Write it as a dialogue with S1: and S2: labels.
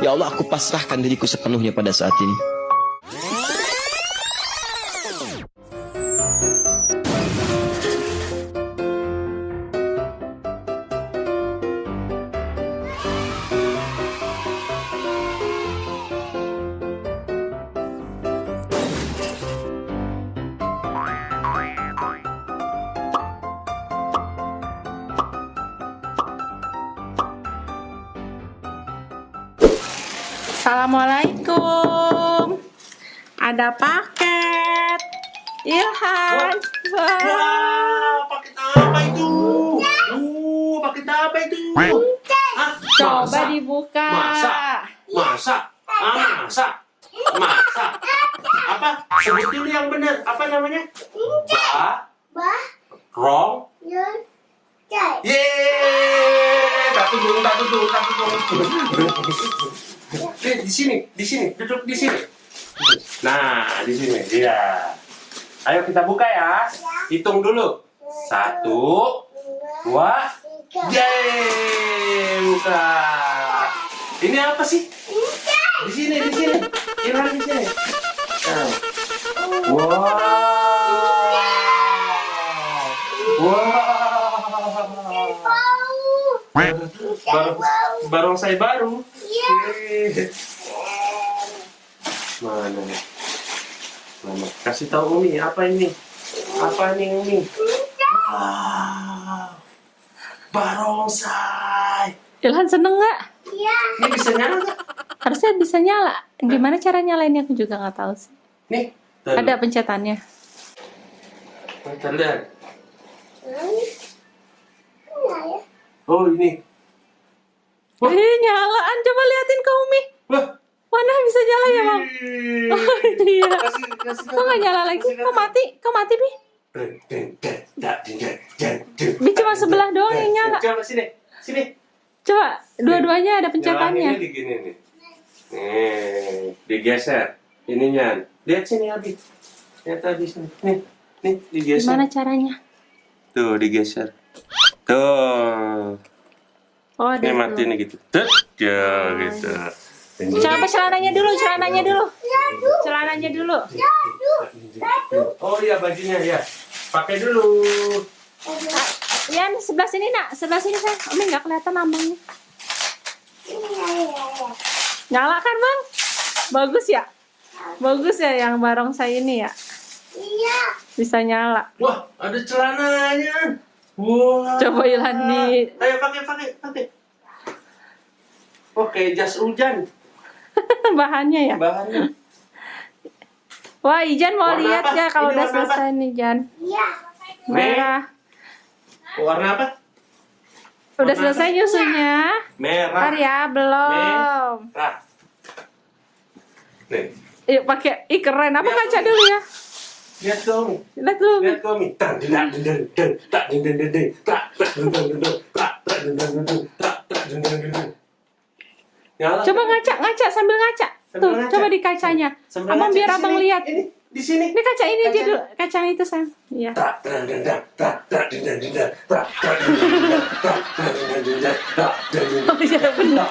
S1: Ya Allah, aku pasrahkan diriku sepenuhnya pada saat ini.
S2: Assalamualaikum. Ada paket. Ilhan.
S3: Wah, paket apa itu? Paket apa itu? Hah?
S2: Coba
S3: Masa?
S2: dibuka.
S3: Masa? Apa? Sebut dulu yang benar. Apa namanya? Rong. Yeay! Tak tunggu. Di sini. Duduk di sini. Nah, di sini. Iya. Ayo kita buka ya. Hitung dulu. 1, 2, yeay! Buka. Ini apa sih? Di sini. Ilham di sini. Nah. Barongsai baru. Mana? Kasih tahu Umi, apa ini? Umi? Wow. Barongsai.
S2: Ilhan seneng nggak?
S3: Ini bisa nyala nggak?
S2: Harusnya bisa nyala. Gimana cara nyalainnya aku juga nggak tahu sih.
S3: Nih.
S2: Ada pencetannya.
S3: Kita lihat. Oh, ini. Wah.
S2: Nyalaan. Coba liatin ke Umi.
S3: Wah.
S2: Mana bisa nyala ya, Bang? Oh, iya.
S3: Kasih
S2: Kok nggak nyala lagi? Kok mati, Bi? Bi cuma sebelah doang yang nyala.
S3: Coba sini.
S2: Coba, dua-duanya ada pencetannya.
S3: Nyalainnya digini nih. Nih, digeser. Ininya. Lihat sini, Abi. Lihat tadi sini. Nih, digeser.
S2: Gimana caranya?
S3: Tuh, digeser. Tuh.
S2: Oh,
S3: Ini mati nih gitu. Tuh, ya gitu.
S2: Coba celananya dulu.
S3: Oh iya, bajunya ya. Pakai dulu.
S2: Yan, sebelah sini nak, sebelah sini sayang. Umi nggak kelihatan lambangnya. Nyala kan Bang? Bagus ya yang barongsai ini ya.
S4: Iya.
S2: Bisa nyala.
S3: Wah, ada celananya. Wah.
S2: Coba Ilhan di.
S3: Ayo pakai. Oke, jas hujan.
S2: Bahannya ya.
S3: Bahannya.
S2: Wah, Ijan mau
S3: Warna
S2: lihat
S3: apa?
S2: ya kalau
S3: Ini
S2: udah
S3: warna
S2: selesai nih Jan.
S4: Iya.
S2: Merah.
S3: Warna apa?
S2: Udah
S3: Warna
S2: selesai nyusunya.
S3: Merah.
S2: Ntar ya, belum.
S3: Merah. Nih,
S2: Yuk pakai. Ih keren. Apa
S3: Lihat
S2: kaca
S3: dulu.
S2: dulu ya?
S3: lihat dong.
S2: Lihat dulu.
S3: Lihat kami. Nyala.
S2: Coba ngaca sambil ngaca. Tuh,
S3: ngaca.
S2: coba di kacanya.
S3: Sambil
S2: Abang
S3: ngaca
S2: biar
S3: di
S2: abang
S3: sini.
S2: lihat.
S3: Ini di sini.
S2: Ini kaca ini aja
S3: Kaca.
S2: dulu. Kaca itu sayang. Iya. Oh iya benar.